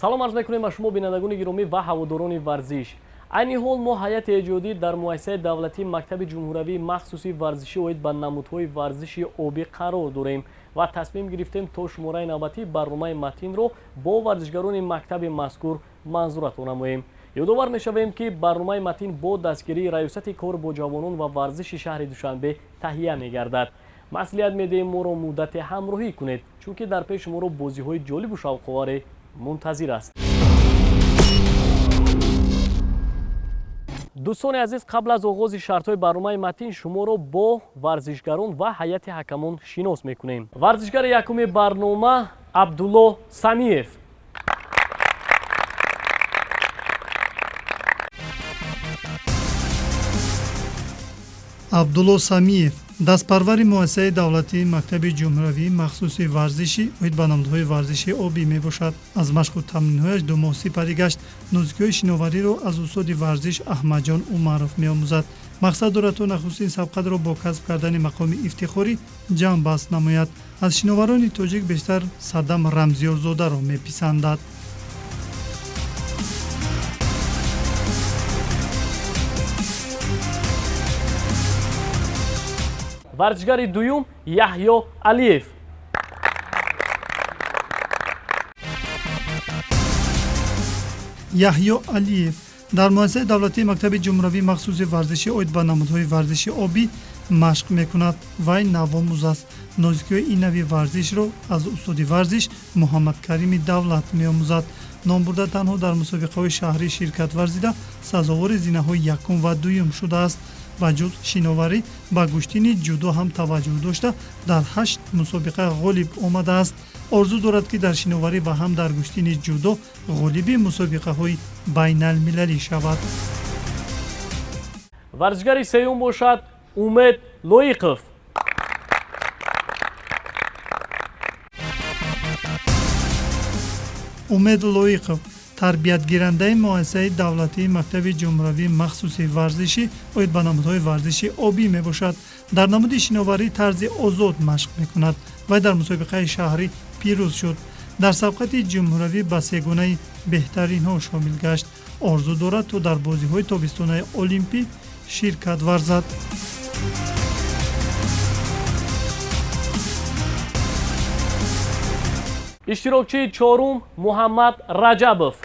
Салом арз мекунем ба шумо бинандагони гиромӣ ва ҳаводорони варзиш. Айни ҳол мо ҳайати эҷодӣ дар муассисаи давлатии мактаби ҷумҳуравии махсуси варзишӣ оид ба намудҳои варзиши обӣ қарор дорем ва тасмим гирифтем то шумораи навбатии барномаи матинро бо варзишгарони мактаби мазкур манзуратон намоем. Ёдовар мешавем, ки барномаи матин бо дастгирии раёсати кор бо ҷавонон ва варзиши шаҳри Душанбе таҳия мегардад. Маслиҳат медиҳем моро муддате ҳамроҳӣ кунед, чунки дар пеши шуморо бозиҳои ҷолибу шавқоваре мунтазир аст. Дӯстони азиз, қабл аз оғози шартҳои барномаи матин шуморо бо варзишгарон ва ҳайати ҳакамон шинос мекунем. Варзишгари якуми барнома Абдулло Самиев. Абдулло Самиев дастпарвари муассисаи давлатии мактаби ҷумҳуравии махсуси варзишӣ оид ба намудҳои варзиши обӣ мебошад. Аз машқу тамринҳояш 2 моҳ сипарӣ гашт. Нозикиҳои шиновариро аз устоди варзиш Аҳмадҷон Умаров меомӯзад. Мақсад дорад то нахустин сабқатро бо касб кардани мақоми ифтихорӣ ҷамъбаст намояд. Аз шиноварони тоҷик бештар Садам Рамзиёрзодаро меписандад. Варзишгари дуюм Яҳё Алиев. Яҳё Алиев дар муассисаи давлатии мактаби ҷумҳуравии махсуси варзишӣ оид ба намудҳои варзиши обӣ машқ мекунад. Вай навомӯз аст. Нозикиҳои ин нави варзишро аз устоди варзиш Муҳаммадкарими Давлат меомӯзад. Номбурда танҳо дар мусобиқаҳои шаҳрӣ ширкат варзида, сазовори зинаҳои якум ва дуюм шудааст. Ба ҷуз шиноварӣ ба гӯштини ҷудо ҳам таваҷҷӯҳ дошта, дар 8 мусобиқа ғолиб омадааст. Орзу дорад, ки дар шиноварӣ ва ҳам дар гӯштини ҷудо ғолиби мусобиқаҳои байналмилалӣ шавад. Варзишгари сеюм бошад Умед Лоиқов. Умед Лоиқов тарбиятгирандаи муассисаи давлатии мактаби ҷумҳуравии махсуси варзишӣ оид ба намудҳои варзиши обӣ мебошад. Дар намуди шиноварӣ тарзи озод машқ мекунад. Вай дар мусобиқаи шаҳрӣ пирӯз шуд. Дар сабқати ҷумҳуравӣ ба сегонаи беҳтаринҳо шомил гашт. Орзу дорад то дар бозиҳои тобистонаи олимпӣ ширкат варзад. Иштирокчии чорум Муҳаммад Раҷабов.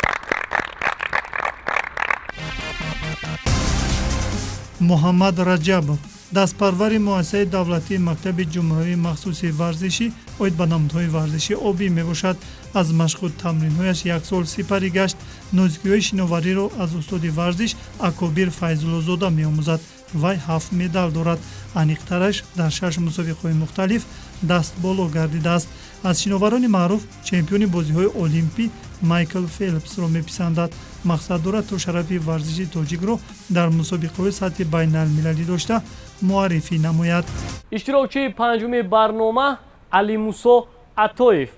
Муҳаммад Раҷабов дастпарвари муассисаи давлатии мактаби ҷумҳуравии махсуси варзишӣ оид ба намудҳои варзиши обӣ мебошад. Аз машқу тамринҳояш 1 сол сипарӣ гашт. Нозикиҳои шиновариро аз устоди варзиш Акобир Файзуллозода меомӯзад. Вай 7 медал дорад. Аниқтараш дар 6 мусобиқаҳои мухталиф дастболо гардидааст. Аз шиноварони маъруф чемпиони бозиҳои олимпӣ Майкл Фелпсро меписандад. Мақсад дорад то шарафи варзиши тоҷикро дар мусобиқаҳои сатҳи байналмилалӣ дошта муаррифӣ намояд. Иштирокчии панҷуми барнома Алимусо Атоев.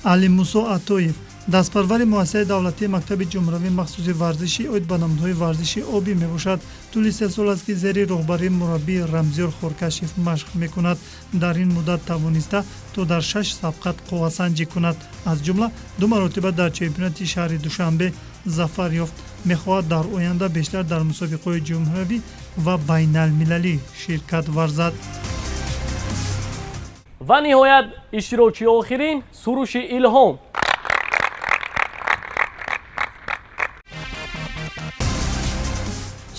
Алимусо Атоев дастпарвари муассисаи давлатии мактаби ҷумҳуравии махсуси варзишӣ оид ба намудҳои варзиши обӣ мебошад. Тӯли 3 сол аст, ки зери роҳбарии мураббӣ Рамзиёр Хоркашев машқ мекунад. Дар ин муддат тавониста то дар 6 сабқат қуввасанҷӣ кунад. Аз ҷумла 2 маротиба дар чемпионати шаҳри Душанбе зафар ёфт. Мехоҳад дар оянда бештар дар мусобиқаҳои ҷумҳуравӣ ва байналмилалӣ ширкат варзад. Ва ниҳоят иштирокчии охирин Суруши Илҳом.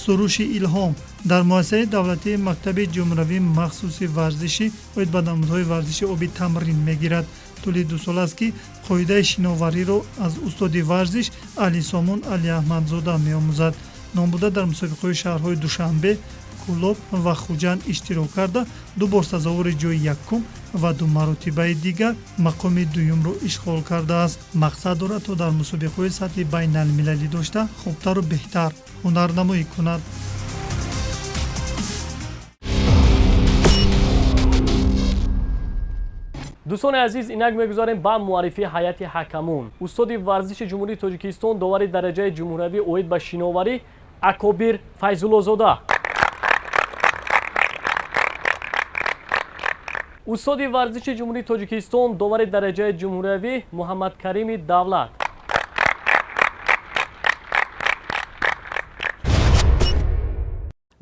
Суруши Илҳом дар муассисаи давлатии мактаби ҷумҳуравии махсуси варзишӣ оид ба намудҳои варзиши обӣ тамрин мегирад. Тӯли 2 сол аст, ки қоидаи шиновариро аз устоди варзиш Алисомон Алиаҳмадзода меомӯзад. Номбурда дар мусобиқаҳои шаҳрҳои Душанбе, Кӯлоб ва Хуҷанд иштирок карда, 2 бор сазовори ҷои якум ва 2 маротибаи дигар мақоми дуюмро ишғол кардааст. Мақсад дорад то дар мусобиқаҳои сатҳи байналмилалӣ дошта хубтару беҳтар ҳунарнамоӣ кунад. Дӯстони азиз, инак мегузарем ба муаррифии ҳайати ҳакамон. Устоди варзиши Ҷумҳурии Тоҷикистон, довари дараҷаи ҷумҳуравӣ оид ба шиноварӣ Акобир Файзуллозода. Устоди варзиши Ҷумҳурии Тоҷикистон, довари дараҷаи ҷумҳуриявӣ Муҳаммадкарими Давлат.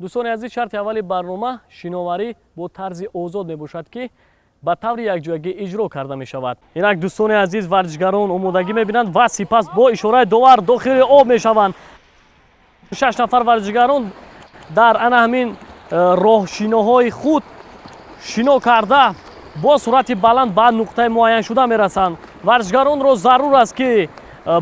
Дӯстони азиз, шарти аввали барнома шиноварӣ бо тарзи озод мебошад, ки ба таври якҷоягӣ иҷро карда мешавад. Инак дӯстони азиз, варзишгарон омодагӣ мебинанд ва сипас бо ишораи довар дохили об мешаванд. 6 нафар варзишгарон дар ана ҳамин роҳшиноҳои худ шино карда бо суръати баланд ба нуқтаи муайяншуда мерасанд. Варзишгаронро зарур аст, ки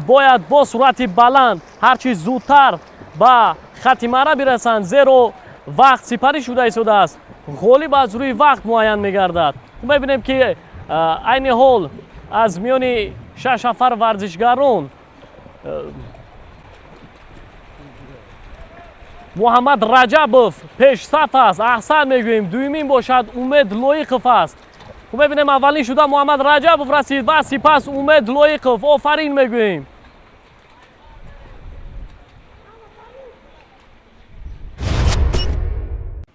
бояд бо суръати баланд ҳарчи зудтар ба хати мара бирасанд, зеро вақт сипарӣ шуда истодааст. Ғолиб аз рӯи вақт муайян мегардад. Мебинем, ки айни ҳол аз миёни 6 нафар варзишгарон Муҳаммад Раҷабов пешсаф аст. Аҳсан мегӯем. Дуюмин бошад Умед Лоиқов аст. Мебинем, аввалин шуда Муҳаммад Раҷабов расид ва сипас Умед Лоиқов. Офарин мегӯем.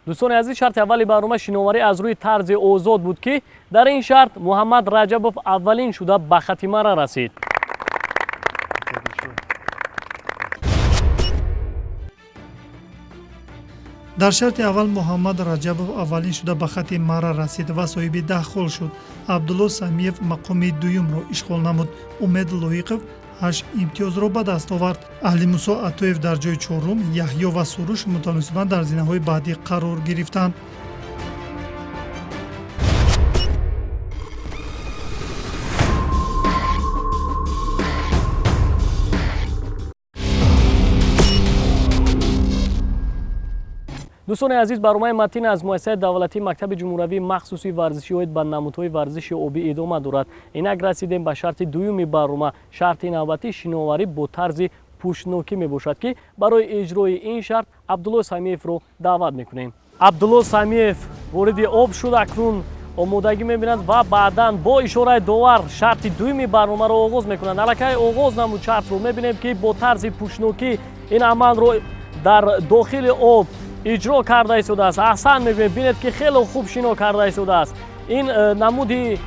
Дӯстони азиз, шарти аввали барнома шиноварӣ аз рӯи тарзи озод буд, ки дар ин шарт Муҳаммад Раҷабов аввалин шуда ба хати мара расид. Дар шарти аввал Муҳаммад Раҷабов аввалин шуда ба хати мара расид ва соҳиби 10 хол шуд. Абдулло Самиев мақоми дуюмро ишғол намуд. Умед Лоиқов 8 имтиёзро ба даст овард. Аҳлимусо Атоев дар ҷои чорум, Яҳё ва Суруш мутаносибан дар зинаҳои баъдӣ қарор гирифтанд. Дӯстони азиз, барномаи Матин аз муассисаи давлатии мактаби ҷумҳуриявии махсуси варзишӣ оид ба намудҳои варзиши обӣ идома дорад. Инак расидем ба шарти дуюми барнома. Шарти навбатӣ шиноварӣ бо тарзи пӯшнокӣ мебошад, ки барои иҷрои ин шарт Абдулло Самиевро даъват мекунем. Абдулло Самиев вориди об шуд, акнун омодагӣ мебинад ва баъдан бо ишораи довар шарти дуюми барномаро оғоз мекунад. Аллакай оғоз намуд шартро. Мебинем, ки бо тарзи пӯшнокӣ ин амалро дар дохили об иҷро карда истодааст. Аҳсан мегӯем. Бинед, ки хеле хуб шино карда истодааст. Ин намуди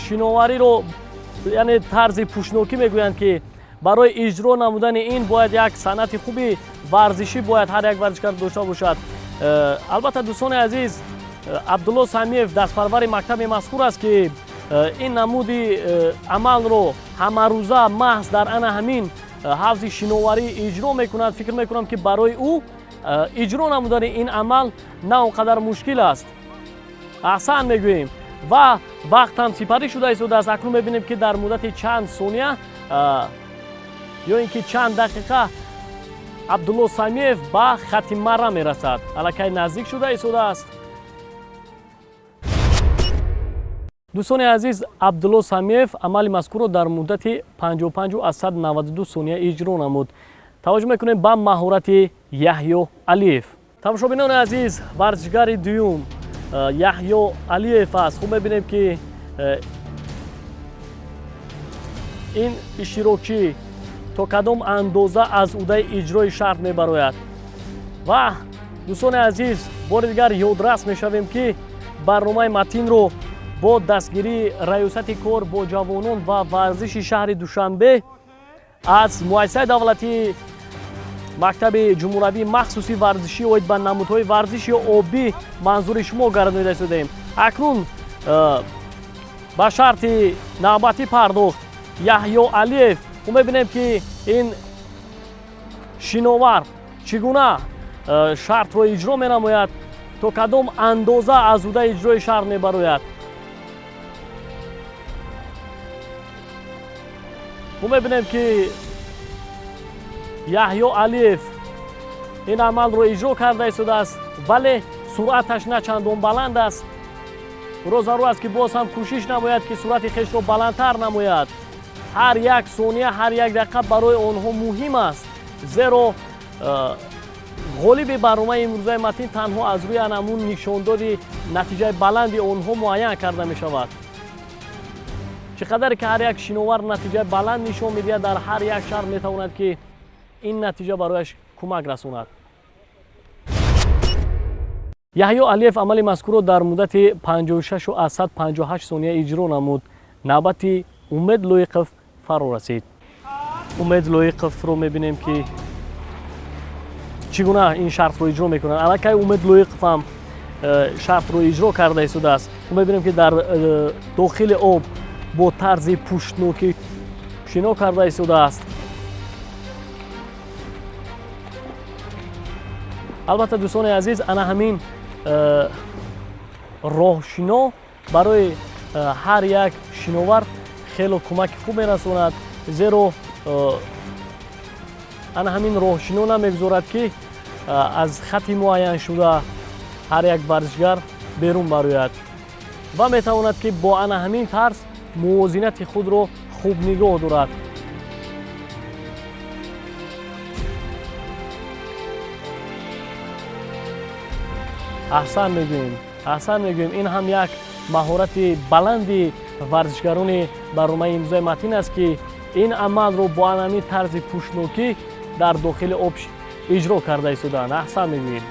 шиновариро, яъне тарзи пӯшнокӣ мегӯянд, ки барои иҷро намудани ин бояд як санъати хуби варзишӣ бояд ҳар як варзишгар дошта бошад. Албатта, дӯстони азиз, Абдулло Самиев дастпарвари мактаби мазкур аст, ки ин намуди амалро ҳамарӯза маҳз дар ана ҳамин ҳавзи шиноварӣ иҷро мекунад. Фикр мекунам, ки барои ӯ иҷро намудани ин амал на он қадар мушкил аст. Аҳсан мегӯем. Ва вақт ҳам сипарӣ шуда истодааст. Акнун мебинем, ки дар муддати чанд сония ё ин ки чанд дақиқа Абдулло Самиев ба хати мара мерасад. Аллакай наздик шуда истодааст. Дӯстони азиз, Абдулло Самиев амали мазкурро дар муддати 55,92 сония иҷро намуд. Таваҷҷӯҳ мекунем ба маҳорати Яҳё Алиев. Тамошобинони азиз, варзишгари дуюм Яҳё Алиев аст. Хуб мебинем, ки ин иштирокчӣ то кадом андоза аз удаи иҷрои шарт мебарояд. Ва дӯстони азиз, бори дигар ёдрас мешавем, ки барномаи Матинро бо дастгирии Раёсати кор бо ҷавонон ва варзиши шаҳри Душанбе аз муассисаи давлатии мактаби ҷумҳуриявии махсуси варзишӣ оид ба намудҳои варзиши обӣ манзури шумо гардонида истодаем. Акнун ба шарти навбатӣ пардохт Яҳё Алиев. Мебинем, ки ин шиновар чӣ гуна шартро иҷро менамояд, то кадом андоза аз удаи иҷрои шарт мебарояд. Мебинем, ки Яҳё Алиев ин амалро иҷро карда истодааст, вале суръаташ на чандон баланд аст. Ӯро зарур аст, ки боз ҳам кӯшиш намояд, ки суръати хешро баландтар намояд. Ҳар як сония, ҳар як дақиқа барои онҳо муҳим аст, зеро ғолиби барномаи имрӯзаи Матин танҳо аз рӯи анамун нишондоди натиҷаи баланди онҳо муайян карда мешавад. Чӣ қадаре ки ҳар як шиновар натиҷаи баланд нишон медиҳад, дар ҳар як шаҳр метавонад, ки ин натиҷа барояш кӯмак расонад. Яҳё Алиев амали мазкурро дар муддати 56,58 сония иҷро намуд. Навбати Умед Лоиқов фаро расид. Умед Лоиқовро мебинем, ки чӣ гуна ин шартро иҷро мекунад. Аллакай Умед Лоиқов ҳам шартро иҷро карда истодааст. Мебинем, ки дар дохили об бо тарзи пуштнокӣ шино карда истодааст. Албатта, дӯстони азиз, ана ҳамин роҳшино барои ҳар як шиновар хело кӯмаки хуб мерасонад, зеро ана ҳамин роҳшино намегузорад, ки аз хати муайяншуда ҳар як варзишгар берун барояд ва метавонад, ки бо ана ҳамин тарз мувозинати худро хуб нигоҳ дорад. Аҳсан мегӯем, аҳсан мегӯем. Ин ҳам як маҳорати баланди варзишгарони барномаи имрӯзаи Матин аст, ки ин амалро бо ана ҳамин тарзи пуштнокӣ дар дохили об иҷро карда истодаанд. Аҳсан мегӯем.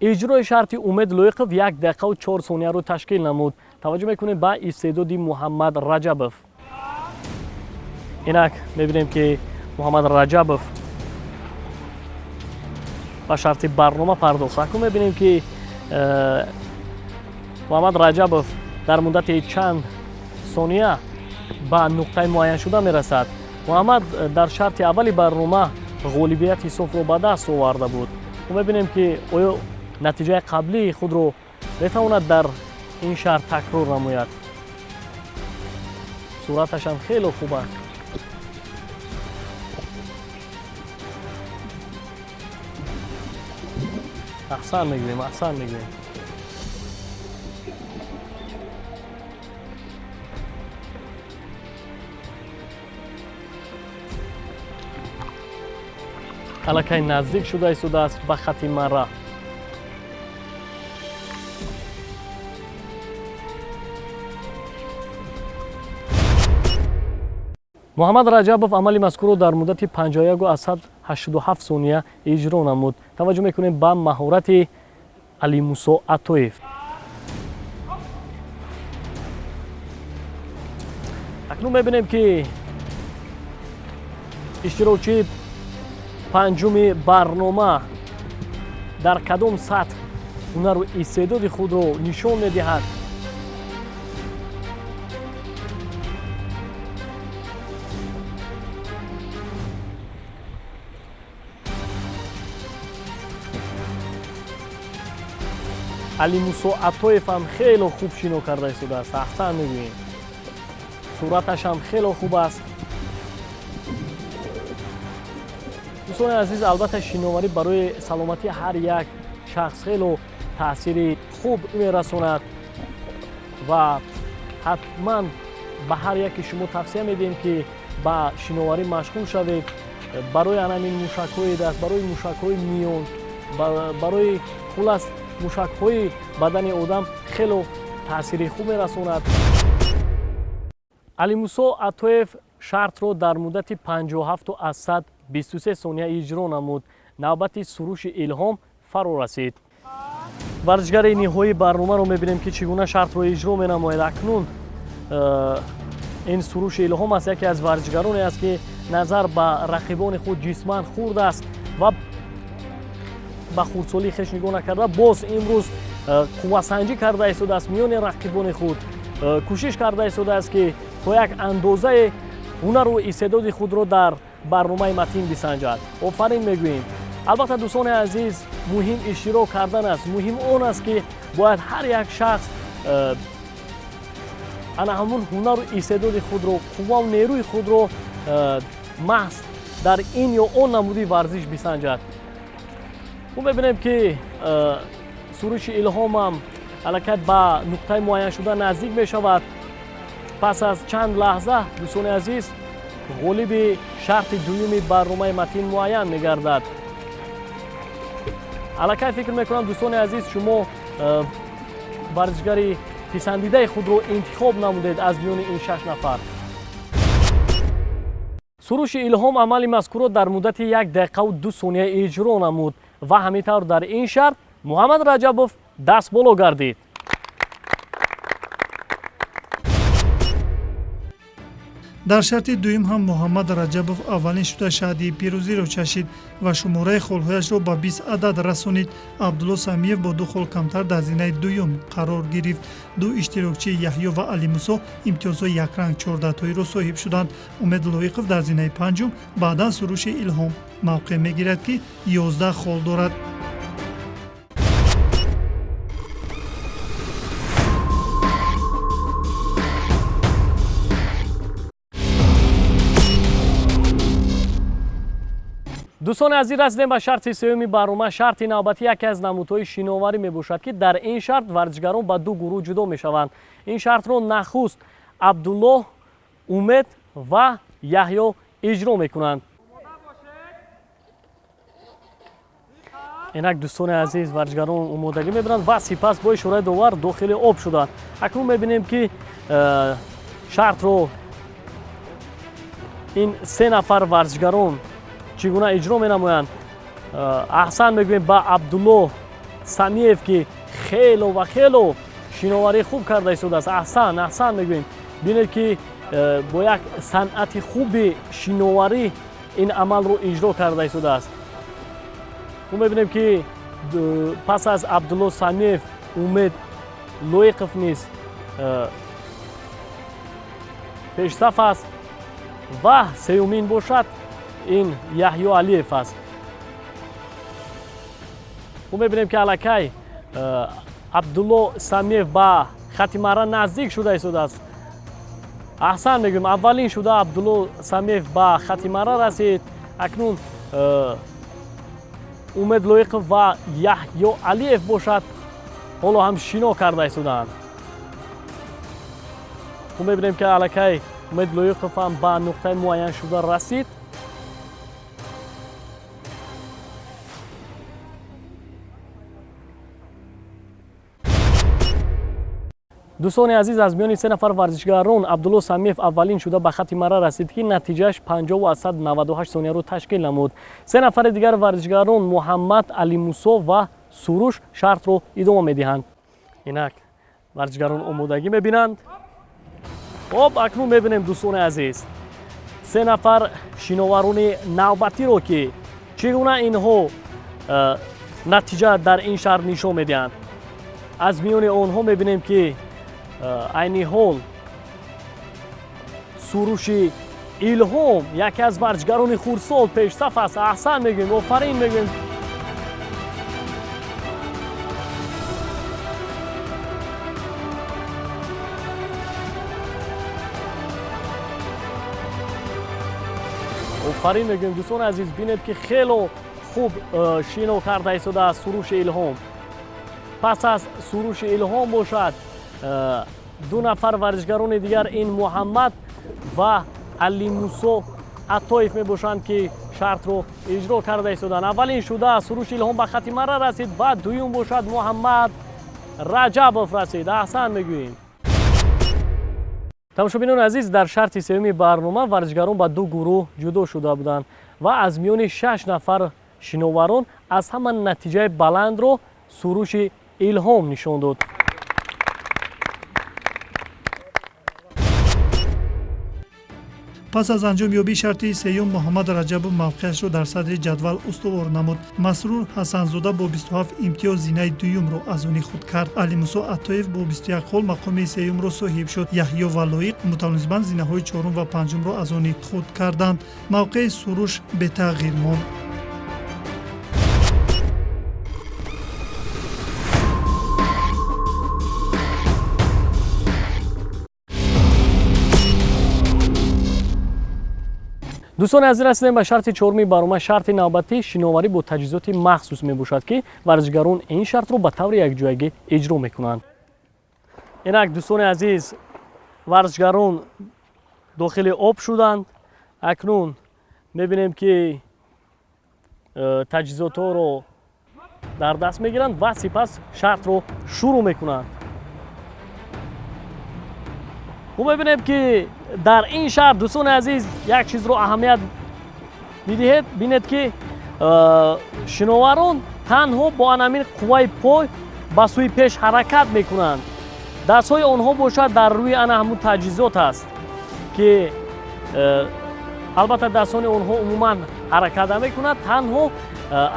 Иҷрои шарти Умед Лоиқов 1 дақиқаву 4 сонияро ташкил намуд. Таваҷҷӯҳ мекунем ба истеъдоди Муҳаммад Раҷабов. Инак мебинем, ки Муҳаммад Раҷабов ба шарти барнома пардохт. Акнун мебинем, ки Муҳаммад Раҷабов дар муддати чанд сония ба нуқтаи муайяншуда мерасад. Муҳаммад дар шарти аввали барнома ғолибияти софро ба даст оварда буд. Мебинем, ки оё натиҷаи қаблии худро метавонад дар ин шарт такрор намояд. Сураташам хело хуб аст. Аҳсан мегӯем, аҳсан мегӯем. Аллакай наздик шуда истодааст ба хати марра. Муҳаммад Раҷабов амали мазкурро дар муддати 51,87 сония иҷро намуд. Таваҷҷӯҳ мекунем ба маҳорати Алимусо Атоев. Акнун мебинем, ки иштирокчии панҷуми барнома дар кадом сатҳ ҳунару истеъдоди худро нишон медиҳад. Алимусо Атоев ҳам хело хуб шино карда истодааст. Аҳсан мегӯем. Сураташ ҳам хело хуб аст. Дӯстони азиз, албатта, шиноварӣ барои саломатии ҳар як шахс хело таъсири хуб мерасонад ва ҳатман ба ҳар яке шумо тавсия медиҳем, ки ба шиноварӣ машғул шавед. Барои анамин мушакҳои даст, барои мушакҳои миён, барои хулас мушакҳои бадани одам хело таъсири хуб мерасонад. Алимусо Атоев шартро дар муддати 57,23 сония иҷро намуд. Навбати Суруши Илҳом фаро расид. Варзишгари ниҳоии барномаро мебинем, ки чӣ гуна шартро иҷро менамояд. Акнун ин Суруши Илҳом аст, яке аз варзишгароне аст, ки назар ба рақибони худ ҷисман хурд аст ва ба хурдсолии хеш нигоҳ накарда, боз имрӯз қуввасанҷӣ карда истодааст миёни рақибони худ, кӯшиш карда истодааст, ки то як андозаи ҳунару истеъдоди худро дар барномаи Матин бисанҷад. Офарин мегӯем. Албатта, дӯстони азиз, муҳим иштирок кардан аст. Муҳим он аст, ки бояд ҳар як шахс ана ҳамун ҳунару истеъдоди худро, қуввау нерӯи худро маҳз дар ин ё он намуди варзиш бисанҷад. Мо мебинем, ки Суруши Илҳомам аллакай ба нуқтаи муайяншуда наздик мешавад. Пас аз чанд лаҳза, дӯстони азиз, ғолиби шарти дуюми барномаи Матин муайян мегардад. Аллакай фикр мекунам, дӯстони азиз, шумо варзишгари писандидаи худро интихоб намудед аз миёни ин 6 нафар. Суруши Илҳом амали мазкурро дар муддати 1 дақиқаву 2 сония иҷро намуд ва ҳамин тавр дар ин шарт Муҳаммад Раҷабов дастболо гардид. Дар шарти дуюм ҳам Муҳаммад Раҷабов аввалин шуда шаҳди пирӯзиро чашид ва шумораи холҳояшро ба 20 адад расонид. Абдулло Самиев бо 2 хол камтар дар зинаи дуюм қарор гирифт. Ду иштирокчии Яҳё ва Алимусо имтиёзҳои якранг 14тоиро соҳиб шуданд. Умед Лоиқов дар зинаи панҷум, баъдан Суруши Илҳом мавқеъ мегирад, ки 11 хол дорад. Дӯстони азиз, расидем ба шарти сеюми барнома. Шарти навбатӣ яке аз намудҳои шиноварӣ мебошад, ки дар ин шарт варзишгарон ба ду гурӯҳ ҷудо мешаванд. Ин шартро нахуст Абдуллоҳ, Умед ва Яҳё иҷро мекунанд. Инак дӯстони азиз, варзишгарон омодагӣ мебаранд ва сипас бо ишораи довар дохили об шуданд. Акнун мебинем, ки шартро ин се нафар варзишгарон чӣ гуна иҷро менамоянд. Аҳсан мегӯем ба Абдуллоҳ Самиев, ки хело ва хело шиноварии хуб карда истодааст. Аҳсан, аҳсан мегӯем. Бинед, ки бо як санъати хуби шиноварӣ ин амалро иҷро карда истодааст. Мо мебинем, ки пас аз Абдуллоҳ Самиев Умед Лоиқов низ пешсаф аст ва сеюмин бошад ин Яҳё Алиев аст. Мо мебинем, ки аллакай Абдулло Самиев ба хати мара наздик шуда истодааст. Аҳсан мегӯем, аввалин шуда Абдулло Самиев ба хати мара расид. Акнун Умед Лоиқов ва Яҳё Алиев бошад ҳоло ҳам шино карда истодаанд. Мо мебинем, ки аллакай Умед Лоиқов ҳам ба нуқтаи муайяншуда расид. Дӯстони азиз, аз миёни се нафар варзишгарон Абдулло Самиев аввалин шуда ба хати мара расид, ки натиҷааш 50,98 сонияро ташкил намуд. Се нафари дигар варзишгарон Муҳаммад, Алимусо ва Суруш шартро идома медиҳанд. Инак варзишгарон омодагӣ мебинанд. Хоб, акнун мебинем, дӯстони азиз, се нафар шиноварони навбатиро, ки чӣ гуна инҳо натиҷа дар ин шарт нишон медиҳанд. Аз миёни онҳо мебинем, ки айни ҳол Суруши Илҳом яке аз варзишгарони хурдсол пешсаф аст. Аҳсан мегӯем, офарин мегӯем. Офарин мегӯем, дӯстони азиз. Бинед, ки хело хуб шино карда истодааст Суруши Илҳом. Пас аз Суруши Илҳом бошад ду нафар варзишгарони дигар, ин Муҳаммад ва Алимусо Атоев мебошанд, ки шартро иҷро карда истоданд. Аввалин шуда Суруши Илҳом ба хати мара расид ва дуюм бошад Муҳаммад Раҷабов расид. Аҳсан мегӯем. Тамошобинони азиз, дар шарти сеюми барнома варзишгарон ба ду гурӯҳ ҷудо шуда буданд ва аз миёни 6 нафар шиноварон аз ҳама натиҷаи баландро Суруши Илҳом нишон дод. Пас аз анҷомёбии шарти сеюм Муҳаммад Раҷабов мавқеашро дар садри ҷадвал устувор намуд. Масрур Ҳасанзода бо 27 имтиёз зинаи дуюмро аз они худ кард. Алимусо Атоев бо 21 хол мақоми сеюмро соҳиб шуд. Яҳё ва Лоиқ мутаносибан зинаҳои чорум ва панҷумро аз они худ карданд. Мавқеи Суруш бетағйир монд. Дӯстони азиз, расидем ба шарти чоруми барнома. Шарти навбатӣ шиноварӣ бо таҷҳизоти махсус мебошад, ки варзишгарон ин шартро ба таври якҷоягӣ иҷро мекунанд. Инак дӯстони азиз, варзишгарон дохили об шуданд. Акнун мебинем, ки таҷҳизотҳоро дар даст мегиранд ва сипас шартро шурӯъ мекунанд. Мо мебинем, ки дар ин шарт, дӯстони азиз, як чизро аҳамият медиҳед. Бинед, ки шиноварон танҳо бо анамин қувваи пой ба сӯи пеш ҳаракат мекунанд. Дастҳои онҳо бошад дар рӯи ана ҳамун таҷҳизот аст, ки албатта дастони онҳо умуман ҳаракат намекунад, танҳо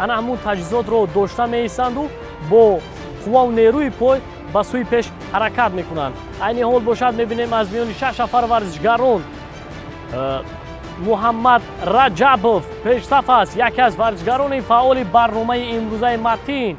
ана ҳамун таҷҳизотро дошта меистанду бо қуввау нерӯи пой ба сӯи пеш ҳаракат мекунанд. Айни ҳол бошад, мебинем, аз миёни шаш нафар варзишгарон Муҳаммад Раҷабов пешсаф аст. Яке аз варзишгарони фаъоли барномаи имрӯзаи Матин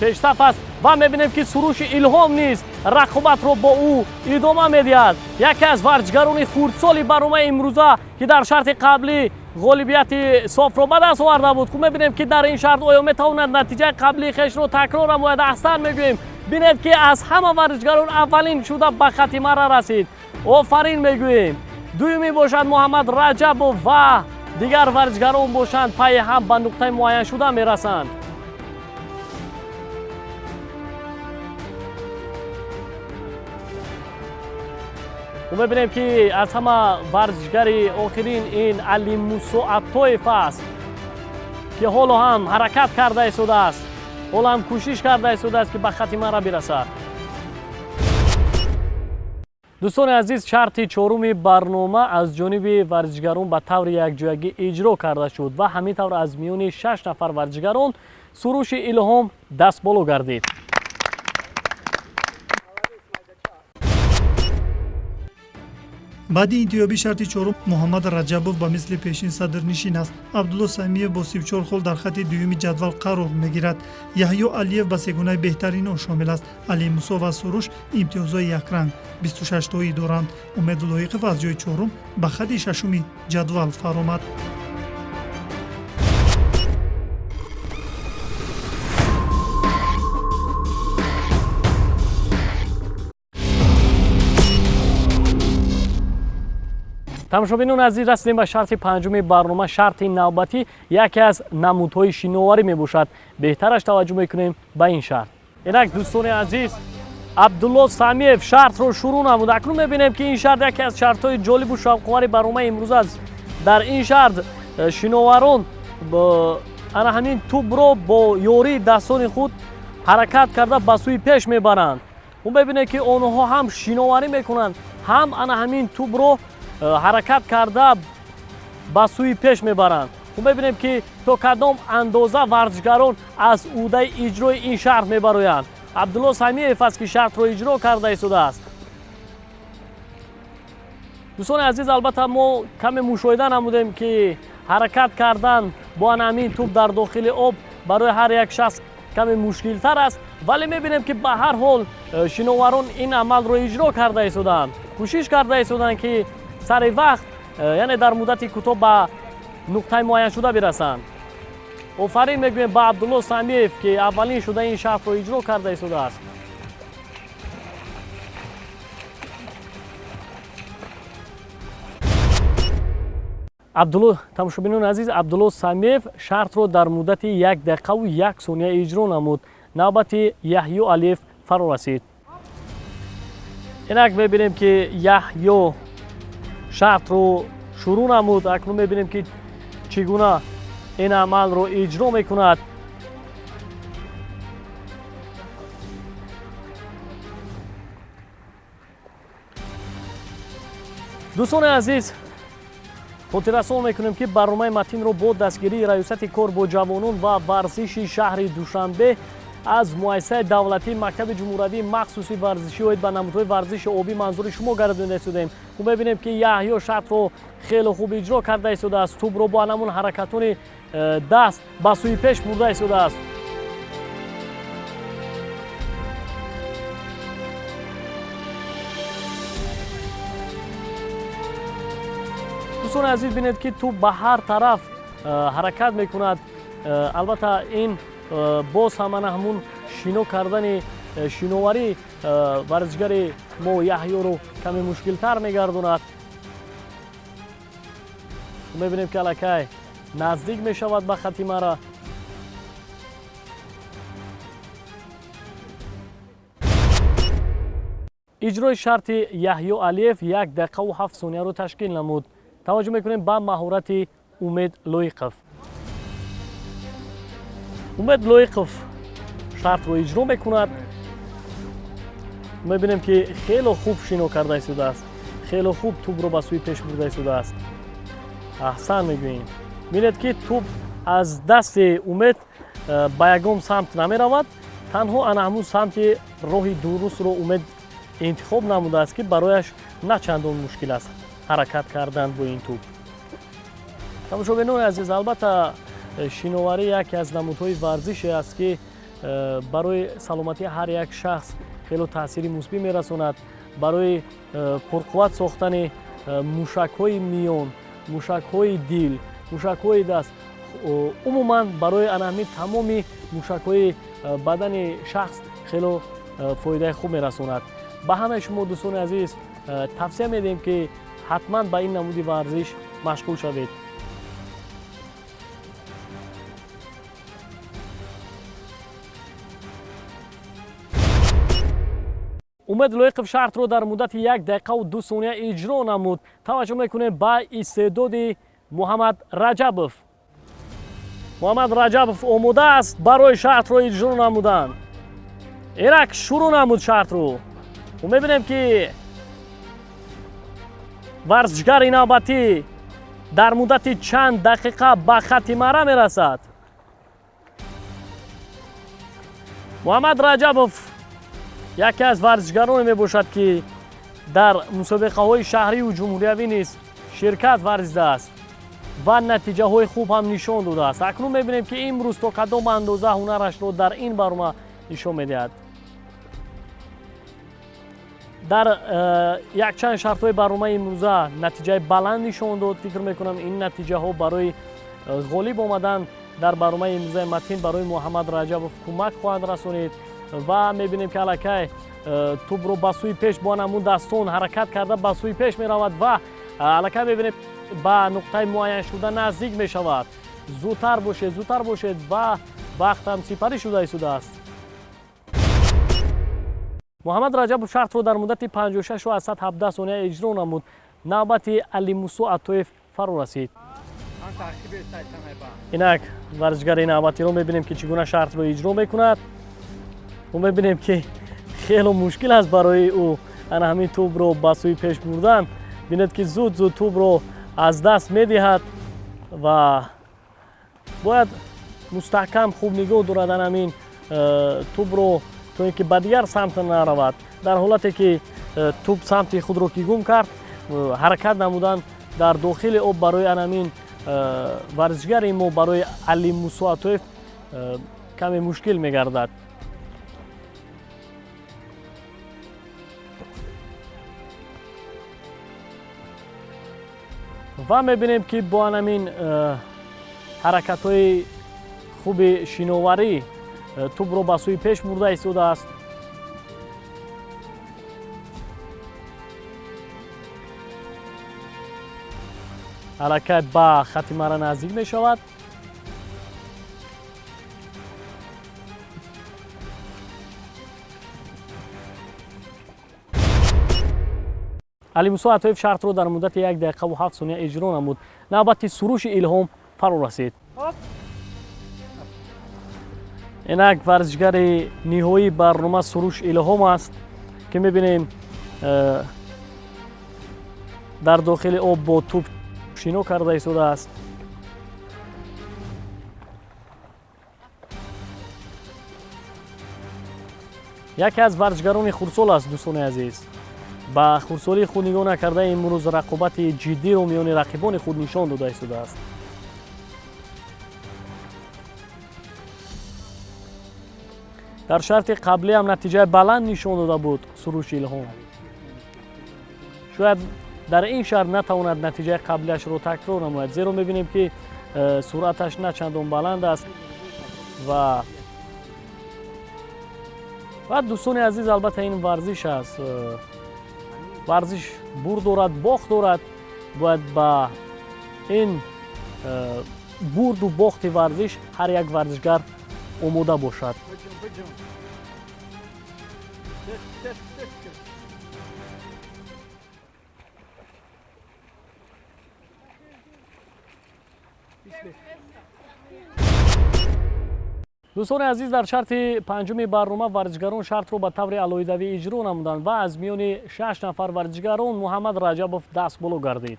пешсаф аст ва мебинем, ки Суруши Илҳом низ рақобатро бо ӯ идома медиҳад. Яке аз варзишгарони хурдсоли барномаи имрӯза, ки дар шарти қаблӣ ғолибияти софро ба даст оварда буд. Хуб, мебинем, ки дар ин шарт оё метавонад натиҷаи қаблии хешро такрор намояд. Аҳсан мегӯем. Бинед, ки аз ҳама варзишгарон аввалин шуда ба хати мара расид. Офарин мегӯем. Дуюмӣ бошад Муҳаммад Раҷабов ва дигар варзишгарон бошанд, пайи ҳам ба нуқтаи муайяншуда мерасанд. Мебинем, ки аз ҳама варзишгари охирин ин Алимусо Аттоев аст, ки ҳоло ҳам ҳаракат карда истодааст, ҳоло ҳам кӯшиш карда истодааст, ки ба хати мара бирасад. Дӯстони азиз, шарти чоруми барнома аз ҷониби варзишгарон ба таври якҷоягӣ иҷро карда шуд ва ҳамин тавр аз миёни шаш нафар варзишгарон Суруши Илҳом дастболо гардид. Баъди интиҳоби шарти чорум Муҳаммад Раҷабов ба мисли пешин садрнишин аст. Абдулло Самиев бо 34 хол дар хати дуюми ҷадвал қарор мегирад. Яҳё Алиев ба сегонаи беҳтаринон шомил аст. Алимусо ва Суруш имтиёзҳои якранг 26тоӣ доранд. Умед Лоиқов аз ҷои чорум ба хати шашуми ҷадвал фаромад. Тамошобинони азиз, расидем ба шарти панҷуми барнома. Шарти навбатӣ яке аз намудҳои шиноварӣ мебошад. Беҳтараш таваҷҷӯҳ мекунем ба ин шарт. Инак, дӯстони азиз, Абдулло Самиев шартро шурӯъ намуд. Акнун мебинем, ки ин шарт яке аз шартҳои ҷолибу шавқовари барномаи имрӯз аст. Дар ин шарт шиноварон ана ҳамин тӯбро бо ёрии дастони худ ҳаракат карда ба сӯи пеш мебаранд. Мо мебинем, ки онҳо ҳам шиноварӣ мекунанд, ҳам ана ҳамин тӯбро ҳаракат карда ба сӯи пеш мебаранд. Мо мебинем, ки то кадом андоза варзишгарон аз ӯҳдаи иҷрои ин шарт мебароянд. Абдулло Самиев аст, ки шартро иҷро карда истодааст. Дӯстони азиз, албатта мо каме мушоҳида намудем, ки ҳаракат кардан бо ана ҳамин тӯб дар дохили об барои ҳар як шахс каме мушкилтар аст, вале мебинем, ки ба ҳар ҳол шиноварон ин амалро иҷро карда истодаанд, кӯшиш карда истодаанд, ки сари вақт, яъне дар муддати кӯтоҳ ба нуқтаи муайяншуда бирасанд. Офарин мегӯем ба Абдулло Самиев, ки аввалин шуда ин шартро иҷро карда истодааст. Абдулло, тамошобинони азиз, Абдулло Самиев шартро дар муддати 1 дақиқаву 1 сония иҷро намуд. Навбати Яҳё Алиев фаро расид. Инак мебинем, ки Яҳё шартро шурӯъ намуд. Акнун мебинем, ки чӣ гуна ин амалро иҷро мекунад. Дӯстони азиз, хотиррасон мекунем, ки барномаи Матинро бо дастгирии Раёсати кор бо ҷавонон ва варзиши шаҳри Душанбе аз муассисаи давлатии мактаби ҷумҳуравии махсуси варзишӣ оид ба намудҳои варзиши обӣ манзури шумо гардонида истодем. Хуб, мебинем, ки Яҳё шартро хеле хуб иҷро карда истодааст. Тӯбро бо анамун ҳаракатони даст ба сӯи пеш бурда истодааст. Дӯстони азиз, бинед, ки тӯб ба ҳар тараф ҳаракат мекунад. Албатта, ин боз ҳам ана ҳамун шино кардани шиноварӣ варзишгари мо Яҳёро каме мушкилтар мегардонад. Мебинем, ки аллакай наздик мешавад ба хати мара. Иҷрои шарти Яҳё Алиев 1 дақиқаву 7 сонияро ташкил намуд. Таваҷҷӯҳ мекунем ба маҳорати Умед Лоиқов. Умед Лоиқов шартро иҷро мекунад. Мебинем, ки хело хуб шино карда истодааст, хело хуб тӯбро ба сӯи пеш бурда истодааст. Аҳсан мегӯем. Бинед, ки тӯб аз дасти Умед ба ягон самт намеравад, танҳо ана ҳамун самти роҳи дурустро Умед интихоб намудааст, ки барояш на чандон мушкил аст ҳаракат кардан бо ин тӯб. Тамошобинони азиз, албатта, шиноварӣ яке аз намудҳои варзише аст, ки барои саломатии ҳар як шахс хело таъсири мусбӣ мерасонад, барои пурқувват сохтани мушакҳои миён, мушакҳои дил, мушакҳои даст, умуман барои ана ҳамин тамоми мушакҳои бадани шахс хело фоидаи хуб мерасонад. Ба ҳамаи шумо, дӯстони азиз, тавсия медиҳем, ки ҳатман ба ин намуди варзиш машғул шавед. Умед Лоиқов шартро дар муддати 1 дақиқаву 2 сония иҷро намуд. Таваҷҷӯҳ мекунем ба истеъдоди Муҳаммад Раҷабов. Муҳаммад Раҷабов омода аст барои шартро иҷро намудан. Инак шурӯъ намуд шартро. Мебинем, ки варзишгари навбатӣ дар муддати чанд дақиқа ба хатти мара мерасад. Муҳаммад Раҷабов яке аз варзишгароне мебошад, ки дар мусобиқаҳои шаҳриву ҷумҳуриявӣ низ ширкат варзидааст ва натиҷаҳои хуб ҳам нишон додааст. Акнун мебинем, ки имрӯз то кадом андоза ҳунарашро дар ин барнома нишон медиҳад. Дар якчанд шартҳои барномаи имрӯза натиҷаи баланд нишон дод. Фикр мекунам, ин натиҷаҳо барои ғолиб омадан дар барномаи имрӯзаи Матин барои Муҳаммад Раҷабов кӯмак хоҳад расонид. Ва мебинем, ки аллакай тӯбро ба сӯи пеш бо ҳамун дастон ҳаракат карда ба сӯи пеш меравад ва аллакай мебинем, ба нуқтаи муайяншуда наздик мешавад. Зудтар бошед, зудтар бошед, ва вақтам сипарӣ шуда истодааст. Муҳаммад Раҷабов шартро дар муддати 56,17 сония иҷро намуд. Навбати Алимусо Атоев фаро расид. Инак варзишгари навбатиро мебинем, ки чӣ гуна шартро иҷро мекунад. Мо мебинем, ки хело мушкил аст барои ӯ ана ҳамин тӯбро ба сӯи пеш бурдан. Бинед, ки зуд зуд тӯбро аз даст медиҳад ва бояд мустаҳкам хуб нигоҳ дорад ана ҳамин тӯбро, то ин ки ба дигар самт наравад. Дар ҳолате ки тӯб самти худро ки гум кард, ҳаракат намудан дар дохили об барои ана ҳамин варзишгари мо, барои Алимусо Атоев каме мушкил мегардад. Ва мебинем, ки бо анамин ҳаракатҳои хуби шиноварӣ тӯбро ба сӯи пеш бурда истодааст. Аллакай ба хатти мара наздик мешавад. Алимусо Атоев шартро дар муддати 1 дақиқаву 7 сония иҷро намуд. Навбати Суруши Илҳом фаро расид. Инак варзишгари ниҳоии барнома Суруш Илҳом аст, ки мебинем, дар дохили об бо тӯб шино карда истодааст. Яке аз варзишгарони хурдсол аст, дӯстони азиз. Ба хурдсолии худ нигоҳ накарда, имрӯз рақобати ҷиддиро миёни рақибони худ нишон дода истодааст. Дар шарти қаблӣ ҳам натиҷаи баланд нишон дода буд Суруш Илҳом. Шояд дар ин шарт натавонад натиҷаи қаблиашро такрор намояд, зеро мебинем, ки суръаташ на чандон баланд аст. Ва дӯстони азиз, албатта, ин варзиш аст. Варзиш бурд дорад, бохт дорад. Бояд ба ин бурду бохти варзиш ҳар як варзишгар омода бошад. Дӯстони азиз, дар шарти панҷуми барнома варзишгарон шартро ба таври алоҳидавӣ иҷро намуданд ва аз миёни 6 нафар варзишгарон Муҳаммад Раҷабов даст боло гардид.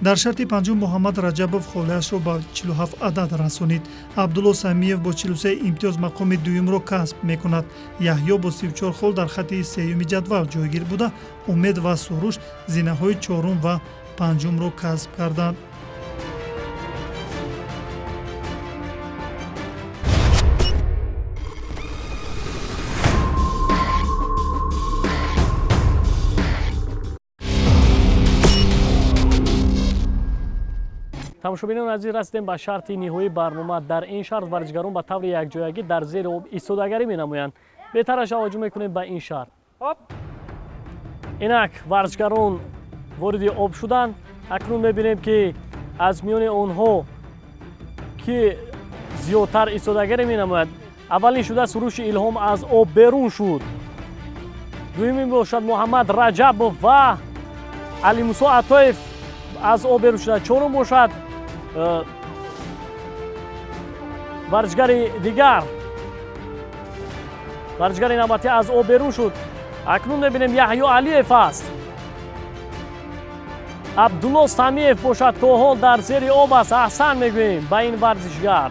Дар шарти панҷум Муҳаммад Раҷабов холияшро ба 47 адад расонид. Абдулло Самиев бо 43 имтиёз мақоми дуюмро касб мекунад. Яҳё бо 34 хол дар хати сеюми ҷадвал ҷойгир буда, Умед ва Суруш зинаҳои чорум ва панҷумро касб карданд. Тамошобинони азиз, расидем ба шарти ниҳоии барнома. Дар ин шарт варзишгарон ба таври якҷоягӣ дар зери об истодагарӣ менамоянд. Беҳтараш таваҷҷӯҳ мекунем ба ин шарт. Инак варзишгарон вориди об шуданд. Акнун мебинем, ки аз миёни онҳо ки зиёдтар истодагарӣ менамояд. Аввалин шуда Суруши Илҳом аз об берун шуд. Дуюмин бошад Муҳаммад Раҷабов ва Алимусо Атоев аз об берун шуда. Чорум бошад варзишгари дигар, варзишгари навбатӣ аз об берун шуд. Акнун мебинем Яҳё Алиев аст. Абдулло Самиев бошад то ҳол дар зери об аст. Аҳсан мегӯем ба ин варзишгар.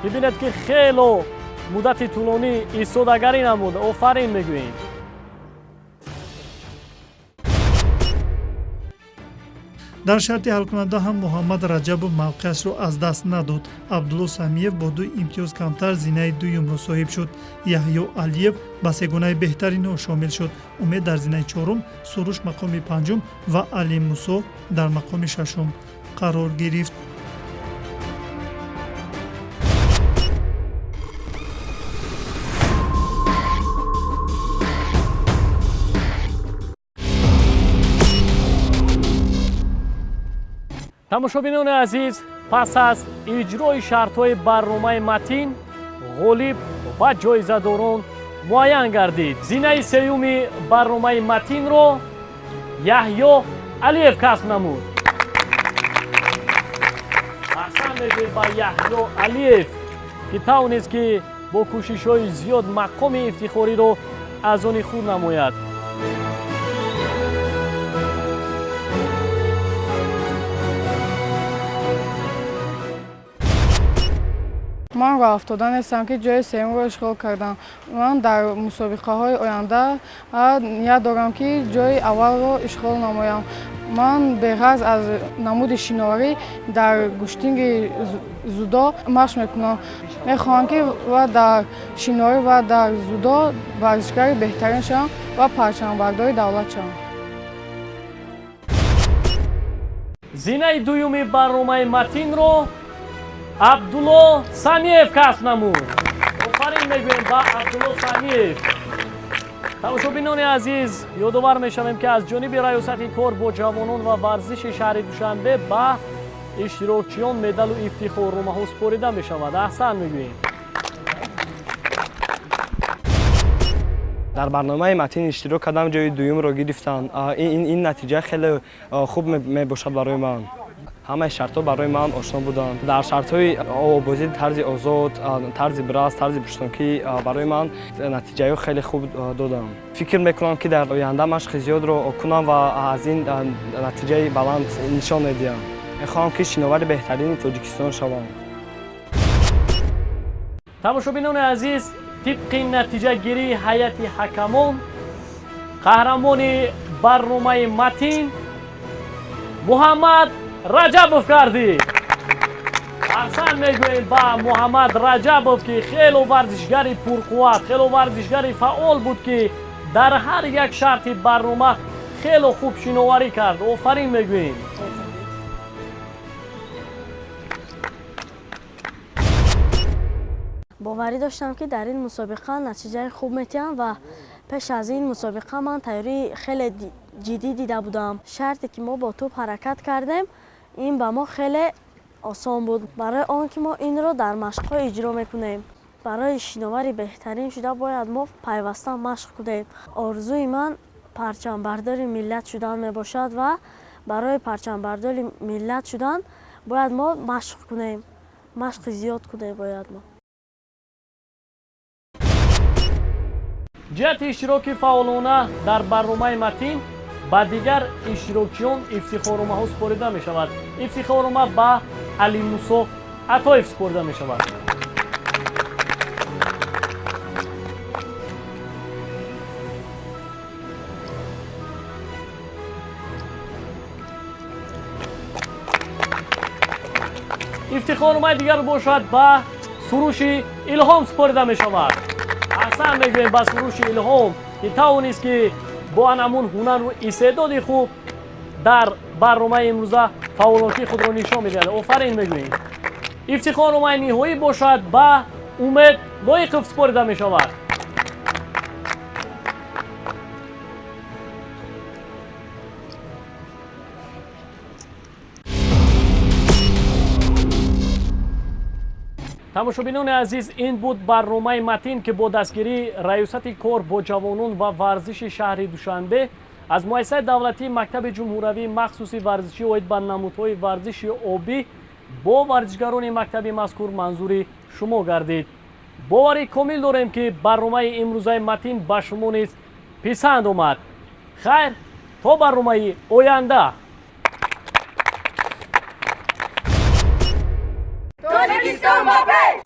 Бибинед, ки хело муддати тӯлонӣ истодагарӣ намуд. Офарин мегӯем. Дар шарти ҳалкунанда ҳам Муҳаммад Раҷабов мавқеашро аз даст надод. Абдулло Самиев бо 2 имтиёз камтар зинаи дуюмро соҳиб шуд. Яҳё Алиев ба сегонаи беҳтаринҳо шомил шуд. Умед дар зинаи чорум, Суруш мақоми панҷум ва Алимусо дар мақоми шашум қарор гирифт. Тамошобинони азиз, пас аз иҷрои шартҳои барномаи матин ғолиб ва ҷоизадорон муайян гардид. Зинаи сеюми барномаи матинро Яҳё Алиев касб намуд. Аҳсан мегӯем ба Яҳё Алиев, ки тавонист, ки бо кӯшишҳои зиёд мақоми ифтихориро аз они худ намояд. Ман роҳафтода нестам, ки ҷои сеюмро ишғол кардам. Ман дар мусобиқаҳои оянда ният дорам, ки ҷои аввалро ишғол намоям. Ман беғарз аз намуди шиноварӣ дар гӯштинги зудо машқ мекунам. Мехоҳам, ки ва дар шиноварӣ ва дар зудо варзишгари беҳтарин шавам ва парчамбардори давлат шавам. Зинаи дуюми барномаи матинро Абдулло Самиев касб намуд. Офарин мегӯем ба Абдулло Самиев. Тамошобинони азиз, ёдовар мешавем, ки аз ҷониби раёсати кор бо ҷавонон ва варзиши шаҳри Душанбе ба иштирокчиён медалу ифтихорномаҳо супорида мешавад. Аҳсан мегӯем. Дар барномаи матин иштирок кардам, ҷои дуюмро гирифтам. Ин натиҷа хеле хуб мебошад барои ман. Ҳамаи шартҳо барои ман ошно буданд. Дар шартҳои обозӣ тарзи озод, тарзи брас, тарзи пуштонкӣ барои ман натиҷаҳо хеле хуб додам. Фикр мекунам, ки дар оянда машқи зиёдро кунам ва аз ин натиҷаи баланд нишон медиҳам. Мехоҳам, ки шиновари беҳтарини Тоҷикистон шавам. Тамошобинони азиз, тибқи натиҷагирии ҳайати ҳакамон қаҳрамони барномаи матин Муҳаммад Раҷабов гардид. Аҳсан мегӯем ба Муҳаммад Раҷабов, ки хело варзишгари пурқувват, хело варзишгари фаъол буд, ки дар ҳар як шарти барнома хело хуб шиноварӣ кард. Офарин мегӯем. Боварӣ доштам, ки дар ин мусобиқа натиҷаи хуб метиҳам ва пеш аз ин мусобиқа ман тайёрии хеле ҷиддӣ дида будам. Шарте ки мо бо тӯб ҳаракат кардем, ин ба мо хеле осон буд, барои он ки мо инро дар машқҳо иҷро мекунем. Барои шиновари беҳтарин шуда бояд мо пайваста машқ кунем. Орзуи ман парчамбардори миллат шудан мебошад ва барои парчамбардори миллат шудан бояд мо машқ кунем, машқи зиёд кунем бояд мо. Ҷиҳати иштироки фаъолона дар барномаи Матин ба дигар иштирокчиён ифтихорномаҳо супорида мешавад. Ифтихорнома ба Алимусо Атоев супорида мешавад. Ифтихорномаи дигар бошад ба Суруши Илҳом супорида мешавад. Аҳсан мегӯем ба Суруши Илҳом, ки тавонист, ки бо анамун ҳунару истеъдоди хуб дар барномаи имрӯза фаъолнокии худро нишон медиҳад. Офарин мегӯем. Ифтихорномаи ниҳоӣ бошад ба Умед Лоиқов супорида мешавад. Тамошобинони азиз, ин буд барномаи Матин, ки бо дастгирии Раёсати кор бо ҷавонон ва варзиши шаҳри Душанбе аз муассисаи давлатии мактаби ҷумҳуравии махсуси варзишӣ оид ба намудҳои варзиши обӣ бо варзишгарони мактаби мазкур манзури шумо гардид. Боварӣ комил дорем, ки барномаи имрӯзаи Матин ба шумо низ писанд омад. Хайр, то барномаи оянда. Тоҷикистон ба пеш!